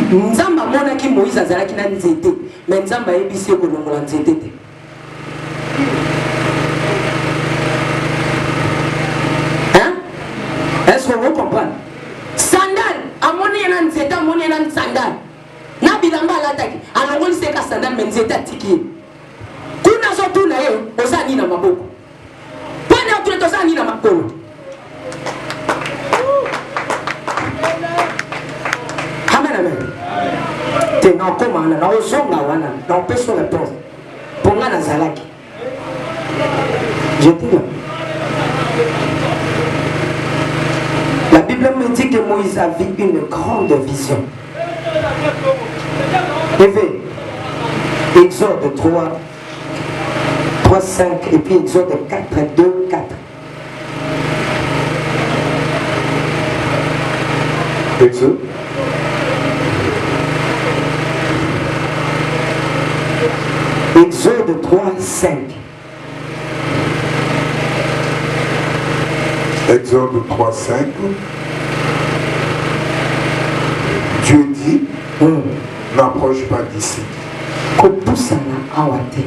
Nzambe amonaki Moïse azalaki na nzete, me Nzambe ayebisi ye kolongola nzete te. Est-ce que vous comprenez? Sandal, amoni ye na nzete, amoni ye na sandal. Na bilamba alataki, alongoli seka sandal mais nzete atiki ye. Kuna azotuna ye, oza nini na maboko? Pona otuna toza nini na makolo? Amen, amen. Te nakoma wana, nakozonga wana, nakopesa réponse. Mpo nga nazalaki. J'étais là. La Bible me dit que Moïse a vu une grande vision. Éveil. Exode 3, 3, 5 et puis Exode 4, 2, 4. Exode. Exode 3, 5. Exode 3, 5. Dieu dit, n'approche pas d'ici. Kopusana awa te.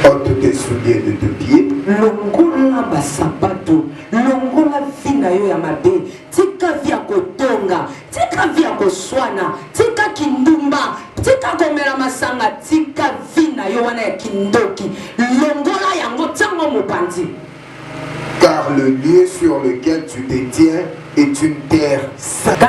Ôte tes souliers de tes pieds. Longola basapato, longola vie na yo ya mabe, tika vie ya kotonga, tika vie ya koswana, tika kindumba, tika komela masanga, tika vie na yo wana ya kindoki, longola yango, tiango mopanzi. Car le lieu sur lequel tu te tiens est une terre sainte.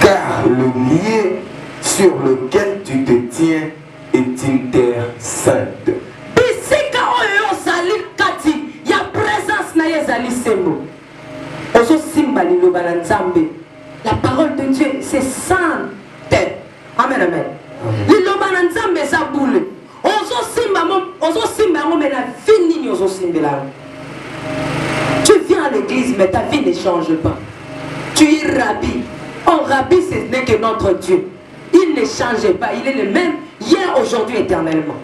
Car, Car le lieu sur lequel tu te tiens est une terre sainte. Bisika oyo yo ozali kati ya presence na ye ezali sembo. Ozosimba liloba na Nzambe. La parole de Dieu, c'est sainte. Amen, amen. Liloba na Nzambe eza bule. Ozosimba mo, ozosimba yango mais na vie nini ozosimbela yango? Tu viens à l'église mais ta vie ne change pas. Tu es rabbi. Oh, rabbi, ce n'est que notre Dieu. Il ne change pas, il est le même hier, aujourd'hui, éternellement.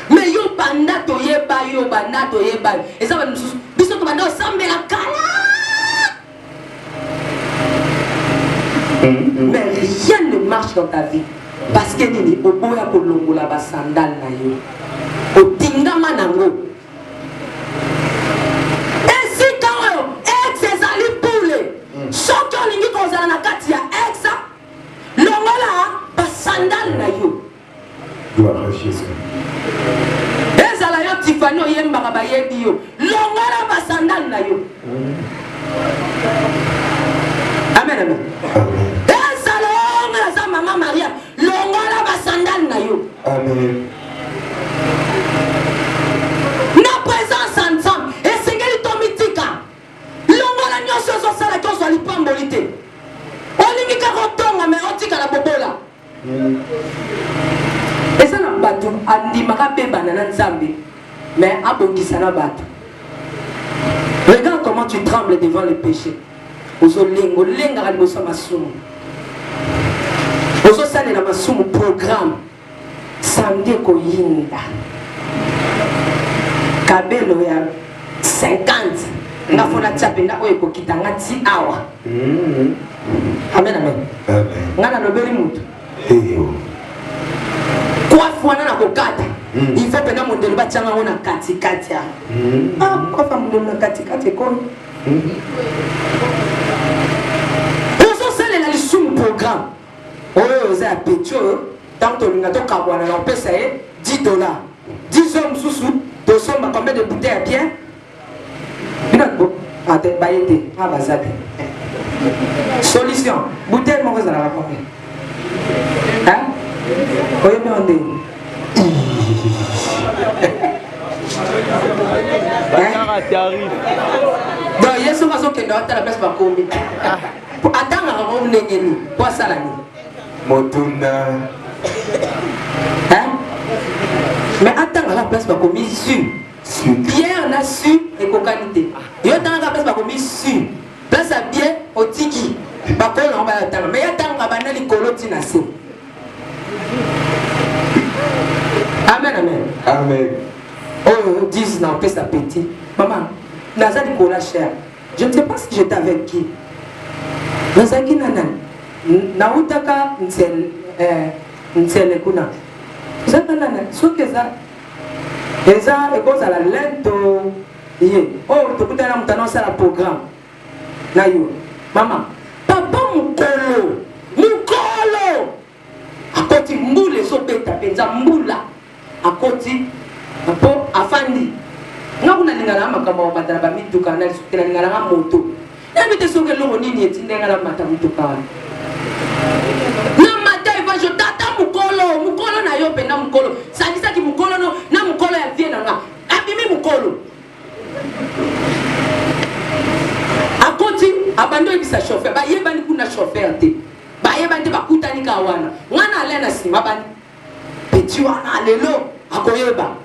Mais yo banda toyeba yo banda toyeba yo eza bato mosusu biso tobanda osambela kala. Mais rien ne marche dans ta vie parce que nini? Oboya kolongola basandale na yo, otingama nango esika oyo ex ezali pule. Soki olingi kozala na kati ya ex, longola basandale na yo. Gloire à Jésus. Ezala yo Tiffany oyembaka bayebi yo, longola basandale na yo. Amen, amen. Ezala yo nga naza mama Maria, longola basandale na yo. Amen. Na présence ya Nzambe esengeli tomitika. Longola nyonso ezosala ke ozwa lipamboli te. Olingi kaka otonga me otikala bobola. Eza na bato andimaka abebana na Nzambe mais abongisa na bato. Regarde comment tu trembles devant le péché. Ozolenga, olengaka liboso ya masumu. Ozosalela masumu programme. Samedi ekoyinda. Kabelo ya 50 nga fo natia mpenza oyo ekokita nga ti awa. Amen, amen. Nga nalobeli motu coiffe wana na kokata, il faut mpenza mondelo batianga yango na katikati ya ah, coiffe ya mondelo na katikati ekomi. Ozosalela lisumu programme oyo eza ya petit oyo ntango tolinga tokabwana na kopesa ye 10 dollars 10 heures mosusu tosomba combien de bouteille ya bien bino ate baye te a baza te solution bouteille moko ezalaka combien hein oyebi yango ndenge donc ye soki azokende atala place bakomi atangaka ngo ndenge nini po asala nini motuna hein mais atangaka place bakomi su bière na su ekokani te. Yo otangaka place bakomi su, place ya bien otiki bakolo nango baya tanga, mais ye atangaka banda likolo ti na se. Amen, amen. Amen. Oyo 10 na opesa petit mama naza likolo ya cher. Je ne sais pas si j'étais avec qui, nazalaki na nani, nautaka ntsele, ntsele kuna tozalaka na nani, soki eza eza ekozala lento Ye oyo oh, tokutana na moto anaosala programme na yo mama papa mokolo mokolo akoti mbula ezobeta mpenza mbula akoti mpo afandi nga kuna nalingaka na makambo ya komata na bamituka na lisusu te nalingaka nga moto nayebi te soki eloko nini etindi nga namata motuka wana namata evange tata mokolo mokolo na yo mpenza mokolo sangisaki mokolo no na mokolo ya vie na nga abimi mokolo akoti abandi oyebisa chauffeur bayebani kuna chauffeur te bayebani te bakutani kaka wana nga na alain na nsima bani Petit wana lelo akoyeba,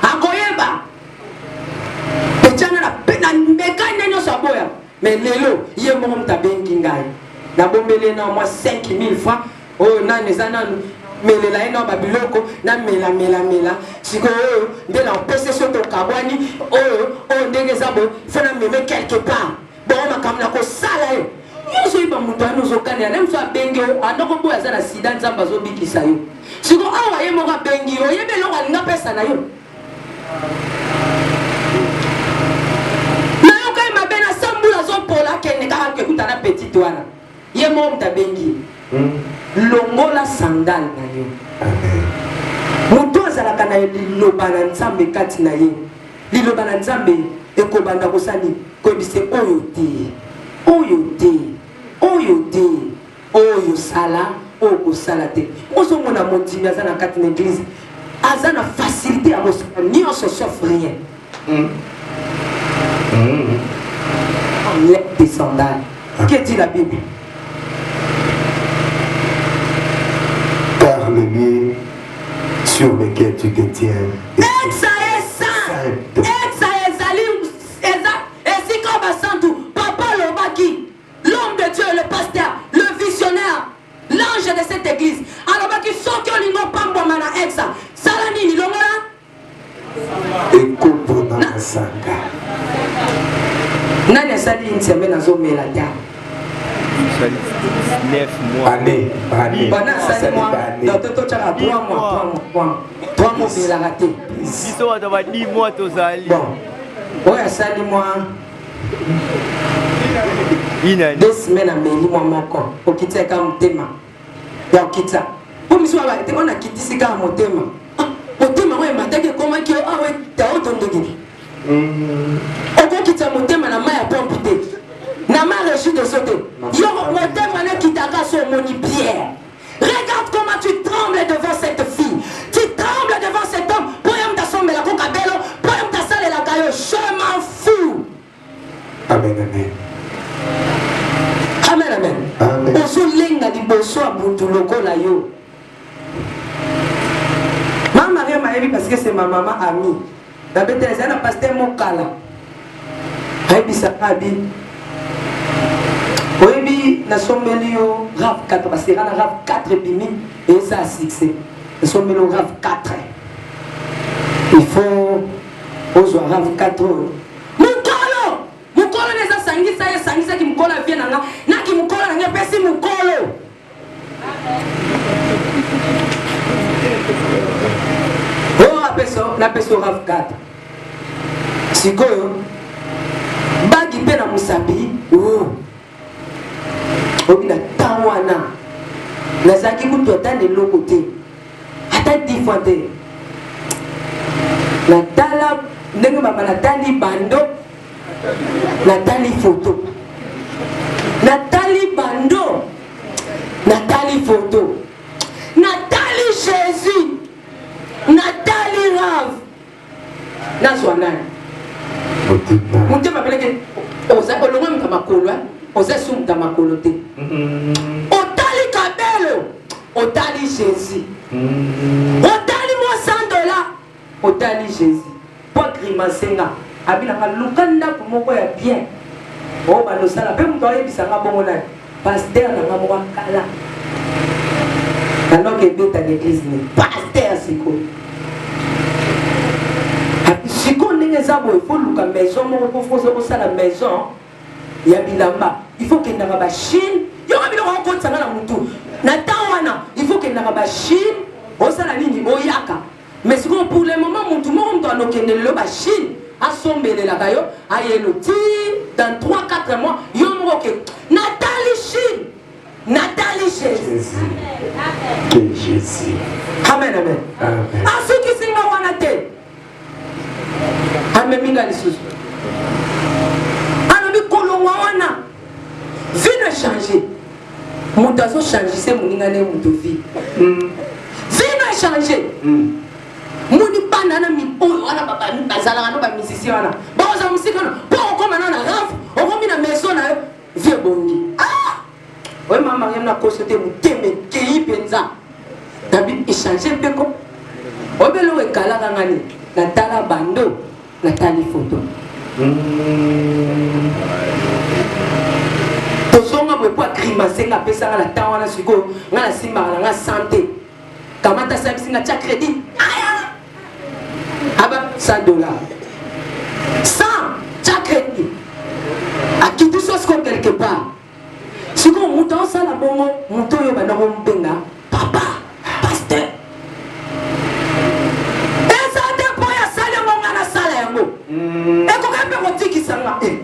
akoyeba. Petit wana na mekani nde nyonso aboya, mais lelo ye moko moto abengi ngai, nabombeli ye na mwa 5000 francs oyo nanu eza nanu melela ye na babiloko namela mela mela sikoyo oyo nde napesi so tokabwani oyo oyo ndenge eza boye fo nameme quelque part Bongo makambo na kosala yo yo ozoyeba moto wana ozokanela na mosu abengi yo andoko boye aza na sida nzambe azobikisa yo siko awa ye moko abengi yo oyebi eloko alingi apesa na yo nayoka ye mabe na sambula azopola akende kaka kekuta na petite wana ye moko moto abengi ye longola sandale na yo moto azalaka na liloba na nzambe kati na ye Liloba na Nzambe ekobanda kosala nini? Koyebisa oyo te, oyo te, oyo te, oyo sala, oyo kosala te. Ozomona mondimi aza na kati na eglise, aza na facilité ya kosala nyonso sauf rien. Enlève tes sandales. Que dit la Bible? Car le lieu sur lequel tu te tiens Exa esa exa ezali eza esika basantu papa alobaki l'homme de Dieu le pasteur le visionnaire l'ange de cette église alobaki soki olingi opambwama na exa sala nini longola ekobo na masanga nani asali nsembe nazomela ta Année, année. Bana asali mwa donc totyaka 3 mois 3 mois 3 mois omelaka te. Biso bato ba 10 mois tozali. Bon. Oyo asali mwa deux semaines ameli mwa moko okitisa kaka motema ya okitisa mpo misu aba te wana akitisi kaka motema ah, motema yango emataki ekomaki awa taotondokiki Okokitisa motema na mayi ya pompe te, na mayi regideso te. Yo motema nekitaka so omoni Pierre. Regarde comment tu trembles devant cette fille. Tu trembles devant cet homme. Po ye moto asombela ko kabelo, po ye moto asalelaka yo. Je m'en fous. Amen, amen. Amen, amen. Amen. Ozolenga liboso ya mutu lokola yo. Mama Maria mayebi parce que c'est ma maman amie. Na betela ezali na pasteur mokala. Ayebisa abi oyebi nasombeli yo rav 4 basera na rav 4 ebimi eza succès nasombeli yo rav 4 il faut ozwa rav 4 oyo mokolo mokolo nde eza sangisa ye sangisaki mokolo avie na nga naki mokolo na nga epesi mokolo oyo apesa napesa yo rav 4 sikoyo bagi mpe na mosapi obi na ntango wana nazalaki kutu ata na eloko te ata 10 fois te natala ndenge baba natali bando natali foto natali bando natali foto natali jésus natali rave nazwa nani motema peleke olongwa moto makolo oza su moto makolo te otali kabelo otali jésus otali mwa 100 dollar Otali Jesus po a grimace nga abi na nga luka ndaku moko ya bien obanda osala pe mutu ayebisa nga bongo nani pasteur na nga moko akala nanoki ebeta na eglise ne pasteur sikoyo sikoyo ndenge eza boye fo luka maison moko po fo osala maison ya bilamba il faut kendaka ba chine yoka biloko okotisa nga na mutu na temps wana il faut kendaka ba chine osala nini oyaka Mais sikoyo pour le moment mutu moko mutu anokende lelo ba Chine. asombelelaka yo ayelo ti dans 3 4 mois yo moko oke natali chine natali jésus Que Jésus. Amen, amen. Amen. Asukisi nga wana te. Amemi nga lisusu. Alobi kolongwa wana. Vie no changer. Moto azo changer se moninga ne moto vie. Vie no changer. Moni bana na oyo wana bazalaka no ba musicien wana. Bakozala mosika na mpo okoma na na rave, okomi na maison na yo, vie ebongi. Ah! Oye mama Mariam na koso te motema ekei mpenza. Nabi echange mpe ko. Oyebi eloko ekalaka nga nini? Natala bando, natali foto. Tozonga boye mpo agrimase nga apesa nga na temps wana sikoyo nga nasimbaka na nga sante. Kamata asabisi nga tia credit. Aya! Aba 100 dollars. 100 tia credit. Akiti so sikoyo quelque part. Sikoyo moto aosala bongo, moto oyo banda kobenga papa, pasteur. Eza te mpo oyo asali yango nga nasala yango. Ekoki mpe kotikisa nga. Eh,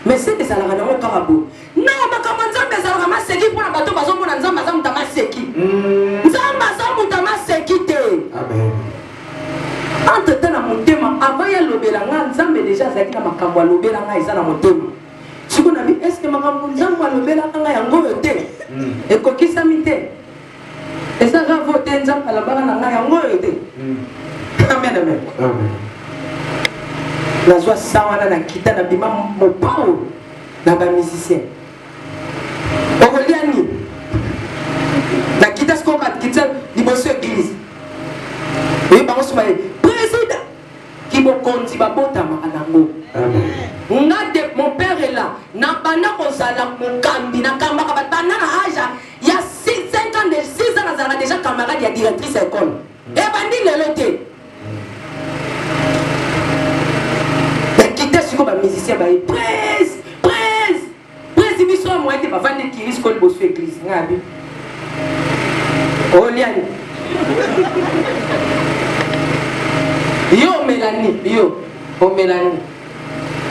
mais seke ezalaka nango kaka boye. Non, makambo ya Nzambe ezalaka maseki mpo na bato bazomona Nzambe aza moto ya maseki. Nzambe aza moto ya maseki te. Amen. Entre temps na motema avant ye alobela nga Nzambe deja azalaki na makambo alobela nga eza na motema. Sikoyo nabi est ce que makambo Nzambe alobelaka nga yango oyo te? Ekokisami te. Eza grave oyo te Nzambe alobaka na nga yango oyo te. Amen amen. Amen. Nazwa sa wana na kita na bima mopao na ba musicien. Okolia nini? Na kita sikoyo bakitisa liboso eglise. Oye bango sima ye président kibokonzi babotamaka nango. Nga de mon père est là na banda kozala mokambi nakambaka bato banda na age ya 5 ans de 6 ans nazalaka déjà camarade ya directrice ya école ebandi lelo te nakita sikoyo bamusicien baye prince prince prince biso ya moyen te bavandi kiri sikoyo liboso église nga abi oliani yo omelani yo omelani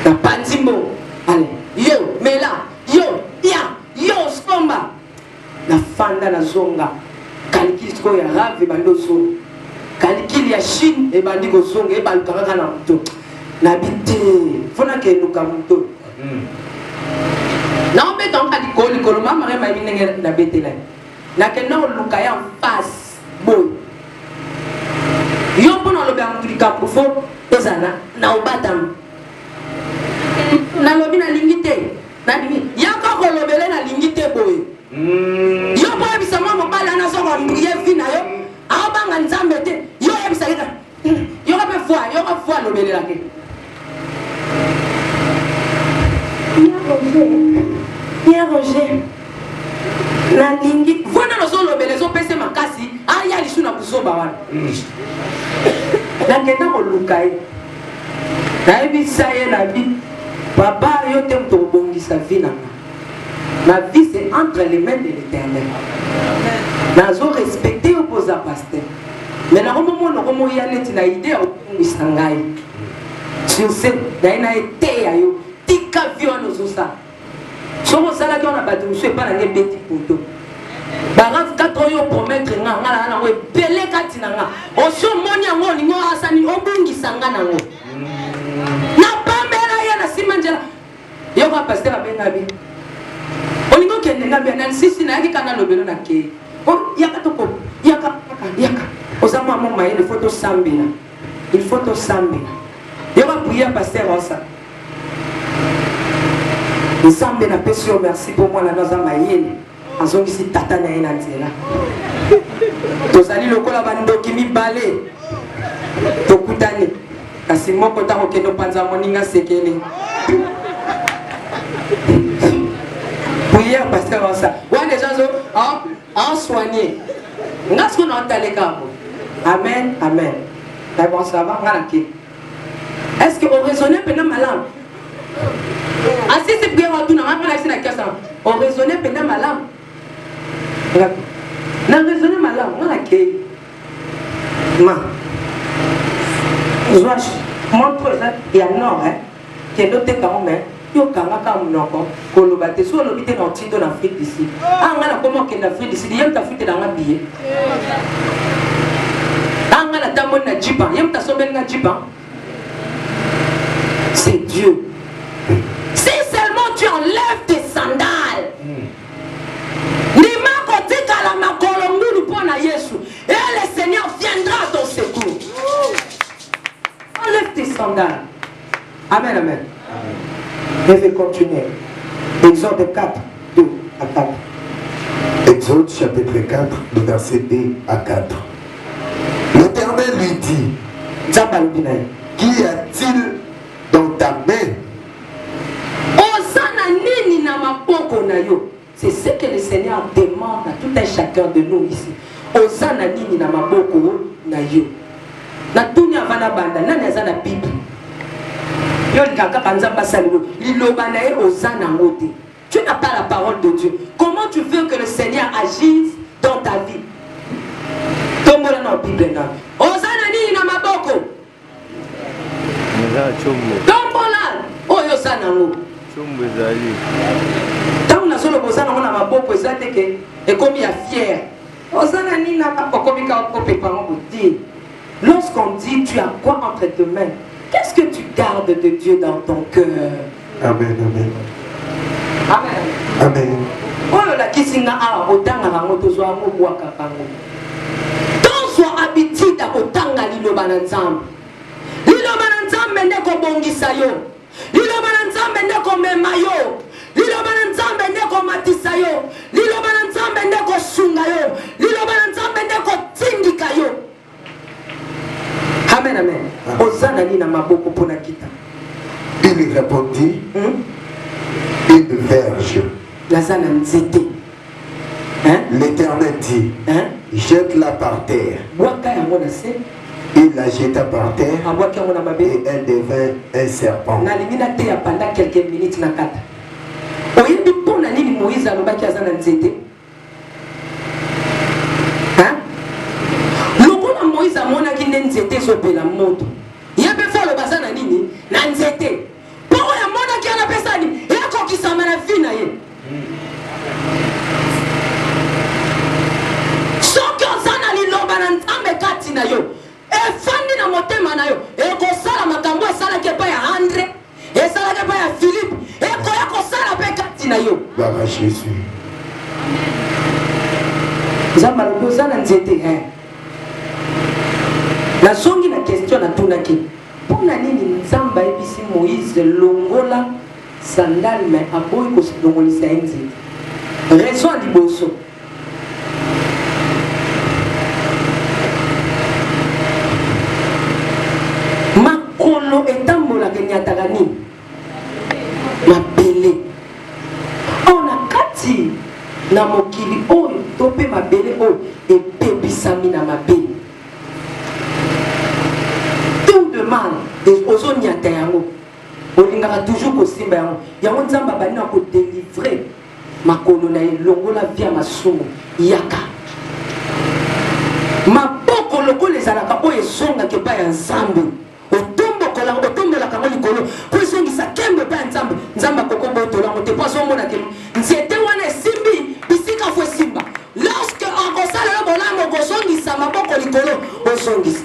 napanzi mbongo ale yo mela yo ya yo somba nafanda nazonga kalikili sikoyo ya rave ebandi ozonga kalikili ya chine ebandi kozonga ebaluka kaka na moto nabi te fo nakeluka moto naobeta yango likolo likolo mama marie mayebi ndenge nabetelaki nakenda koluka ye en face boye yo mpo na olobela moto likambo fo ezala na obatama nalobi nalingi te nalingi yaka kolobele nalingi te boye yo mpo oyebisa mwa mobali wana aza koambrie vi na yo aobanga nzambe te yo oyebisaki yoka mpe voi yoka voi alobelelaki ya Roger nalingi voi nano ozolobela ezopesa makasi aya lisu na buzoba wana nakenda koluka ye nayebisa ye nabi papa yo te moto okobongisa vie na nga ma vie c'est entre les mains de l'éternel nazo respecte yo mpo oza pasteur mais nakomomona okomoya neti na idée ya kobongisa ngai sur ce naye na eteya yo tika vie wana ozosala soki osalaki wana bato mosusu epai na ngai ebeti poto baraf 4 oyo opromettre nga nga naa nango ebele kati na nga osi omoni yango olingi oasani obungisa nga nango napambela ye na nsima nzela yoka paster abenga bi olingi okende nga bia na nsisi nayaki kaka nalobelo na kei yaka toko yaka yaka yaka oza mwa mo mayele fo tosambela il faut tosambela yoka prière paster osa nzambe napesi yo merci mpo mwana no aza mayele azongisi tata na ye na nzela tozali lokola bandoki mibale tokutani kasi moko ntango okende opanza moninga sekele prière pasteur osa wana deja azo asoigne nga sikoyo naotaleka yango amen amen eh bon ça va nga nake est ce que oraisonne mpena malamu asisi prière watuna nga mpe nayebisi na kiasa oraisonne mpena malamu na raisonne malamu nga nakei ma zwa Montre eza ya nord hein. Kende oteka yango mais yo kanga kaka monoko koloba te soki olobi te na otindo na Afrique du Sud. Ah nga nakoma okende Afrique du Sud ye moto afutela nga billet. Ah nga natamboli na jeep ye moto asombeli nga jeep. C'est Dieu. Si seulement tu enlèves tes sandales. Ndima kotikala makolo ngulu mpo na Yesu et le Seigneur viendra à ton secours. Enlève tes sandales. Amen, amen. Je vais continuer. Exode 4, 2 à 4. Exode chapitre 4, le verset 2 à 4. L'Éternel lui dit, Nzambe alobi na ye, Qu'y a-t-il dans ta main? Oza na nini na maboko na yo? C'est ce que le Seigneur demande à tout un chacun de nous ici. Oza na nini na maboko na yo? Natuni avant nabanda, nani aza na Bible? Yo olingaka kaka Nzambe asala yo liloba na ye oza nango te. Tu n'as pas la parole de Dieu. Comment tu veux que le Seigneur agisse dans ta vie? Tombola na Bible na. Oza na nini na maboko? Eza chombo. Tombola oyo oza nango. Chombo ezali. Ntango nazoloba oza nango na maboko eza te ke ekomi ya fier. Oza na nini na okomi kaka kopepa yango te. Lorsqu'on dit tu as quoi entre tes mains, qu'est-ce que tu gardes de Dieu dans ton cœur? Amen, amen. Amen. Amen. Oyo olakisi nga awa otangaka yango tozwa yango obwakaka yango. Tozwa habitude ya kotanga liloba na Nzambe. Liloba na Nzambe nde kobongisa yo. Liloba na Nzambe nde komema yo. Liloba na Nzambe nde komatisa yo. Liloba na Nzambe nde kosunga yo. Liloba na Nzambe nde kotindika yo. Amen, amen. Oza na nini na maboko mpo na kita? Il répondit, Une verge. Naza na nzete. Hein? L'Éternel dit, Hein? Jette-la par terre. Bwaka yango na se. Il la jeta par terre. Abwaki yango na mabe. Et elle devint un serpent. Nalingi nateya pendant quelques minutes na kata. Oyebi mpo na nini Moïse alobaki aza na nzete? Hein? Lokola Moïse amonaki nde nzete ezopela moto, ye mpe fo aloba aza na nini? Na nzete. Mpo oyo amonaki wana mpe esala nini? Ekokisama na vie na ye. Soki oza na liloba na Nzambe kati na yo, efandi na motema na yo, ekosala makambo esalaki epai ya Andre, esalaki epai ya Philippe, ekoya kosala mpe kati na yo. Gloire à Jésus. Nzambe alobi oza na nzete eh. Nazongi na question natunaki, mpo na nini Nzambe ayebisi Moïse longola sandale mais aboyi kolongolisa ye nzete? Raison ya liboso, makolo etambolaka enyataka nini? Mabele. Or na kati na mokili oyo to mpe mabele oyo ebebisami na mabe, tout de mal ozonyata yango, olingaka toujours kosimba yango. Yango Nzambe abandi na kodelivre makolo na ye, longola vie ya masumu, yaka maboko lokola ezalaka oyo ezongaka epai ya Nzambe, otombokola otombolaka yango likolo mpo ezongisa nkembo epai ya Nzambe. Nzambe akoki kobotola yango te mpo azomona ke nzete wana esimbi bisika fo esimba. Lorsque akosala yo bolamu, okozongisa maboko likolo, ozongisa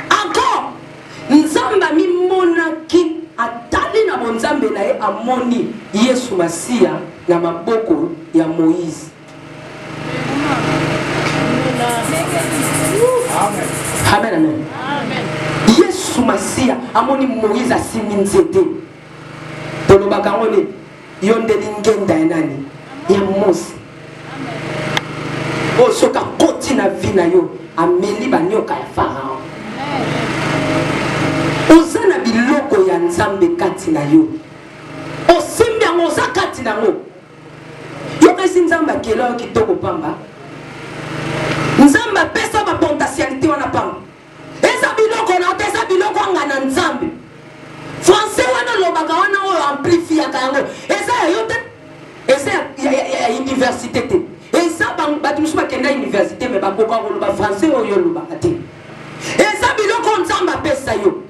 encore. Nzambe amimonaki, atali na bonzambe na ye, amoni Yesu Masiya na maboko ya Moïse. Amen, amen. Yesu Masiya amoni Moïse asimbi nzete. Tolobaka yango nini? Yo nde lingenda ya nani? Ya Mose. Oyo soki akoti na vie na yo, ameli banyoka ya Pharaon. Oza na biloko ya Nzambe kati na yo, osimbi yango, oza kati na yango. Yoka esi Nzambe akela yo kitoko pamba. Nzambe apesa ba potentialité wana pamba. Eza biloko na yo te, eza biloko anga na Nzambe. Français wana olobaka wana oyo amplifiaka yango eza ya yo te, eza ya université te. Eza bato mosusu bakenda université mais bakoka koloba français oyo olobaka te. Eza biloko Nzambe apesa yo.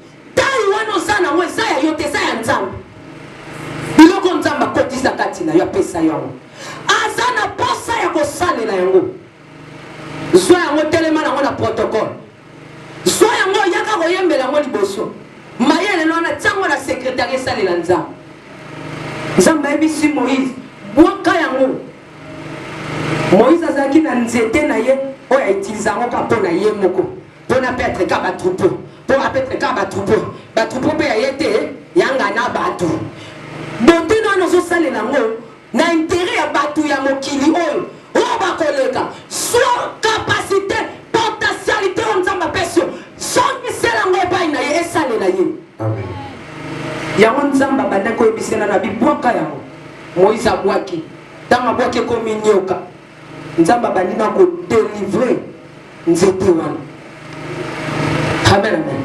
kati na yo, apesa yo yango, aza na posa ya kosalela yango. Zwa yango, telema nango na protocole, zwa yango, yaka koyembela yango liboso. Mayele wana, tia yango na secrétaire, esalela Nzambe. Nzambe ayebisi Moïse: bwaka yango. Moïse azalaki na nzete na ye oyo autiliser yango kaka mpo na ye moko, mpo na paître ka batroupeau, mpo apaître ka batroupeau. Batroupeau mpe ya ye te, yanga na bato. Botino wana ozosalela yango na intérêt ya bato ya mokili oyo, oyo bakoleka. Soit capacité, potentialité oyo Nzambe apesi yo, songisela yango epai na ye, esalela ye. Amen. Yango Nzambe abandaki koyebisela na bibwaka yango. Moïse abwaki. Ntango abwaki, ekomi nyoka. Nzambe abandi na kodélivrer nzete wana. Amen, amen.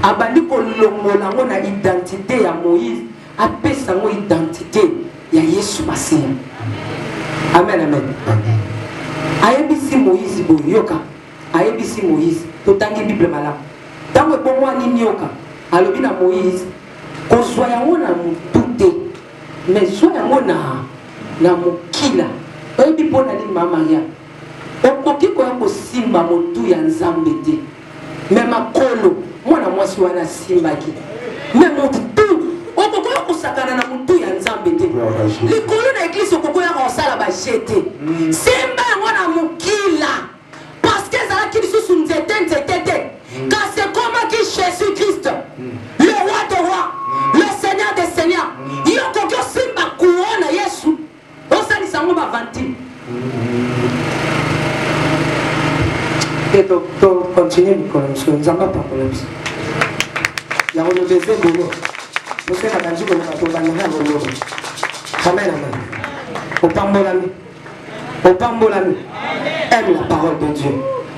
Abandi kolongola yango na identité ya Moïse, apesa yango identité ya Yesu Masiya. Amen, amen. Ayebisi Moïse boye, yoka, ayebisi Moïse, totangi Bible malamu, ntango ebongwani nyoka, alobi na Moïse: kozwa yango na motu te, mais zwa yango na mokila. Oyebi mpo na nini, Mama Maria? Okoki koya kosimba motu ya Nzambe te, mais makolo mwana mwasi wana asimbaki, mais motu okokoya kosakana na motu ya Nzambe te. Likolo na église, okokoyaka kosala baje te. Simba yango na mokila, parce que ezalaki lisusu nzete nzete te, kasi ekomaki Jésus Christ, le roi de roi, le seigneur des seigneurs. Yo okoki osimba kuona Yesu, osalisa yango bavantile te. Tocontinuer mikolo mosusu. Nzambe apambola biso. Ya koloba eza ebele, mose na bandi koloba, tobandaka koloba. Amen, amen. Opambolami, opambolami. Aime la parole de Dieu,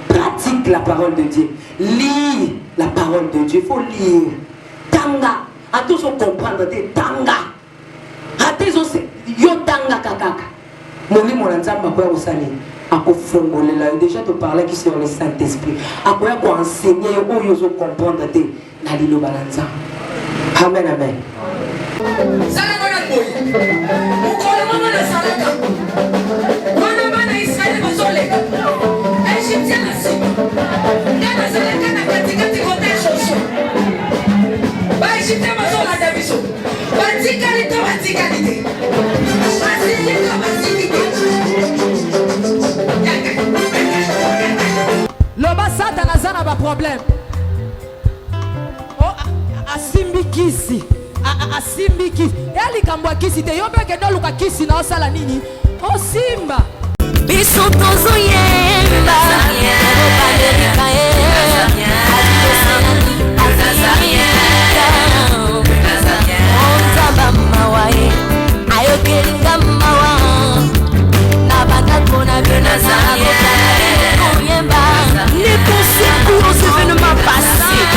pratique la parole de Dieu, lis la parole de Dieu. Faut lire, tanga. Ata ozocomprendre te, tanga. Ata yo tangaka kaka, molimo na Nzambe akoya kosala nini? Akofongolela yo. Déjà toparlaki sur le Saint Esprit, akoya koenseigner yo oyo ozocomprendre te na liloba na Nzambe. Amen, amen. Sala wana boye, mokolo moko nasalaka wana, bana Israele bazoleka, Égyptien na nsima, nga nazalaka na katikati kote Josue. Baégyptien bazolanda biso, batikali to batikali te, basili to basili te. Loba: Satana aza na baproblème. Asimbi kisi, asimbi kisi ya likambo ya kisi te. Yo mpe kende oluka kisi na osala nini, osimba. Biso tozoyemba.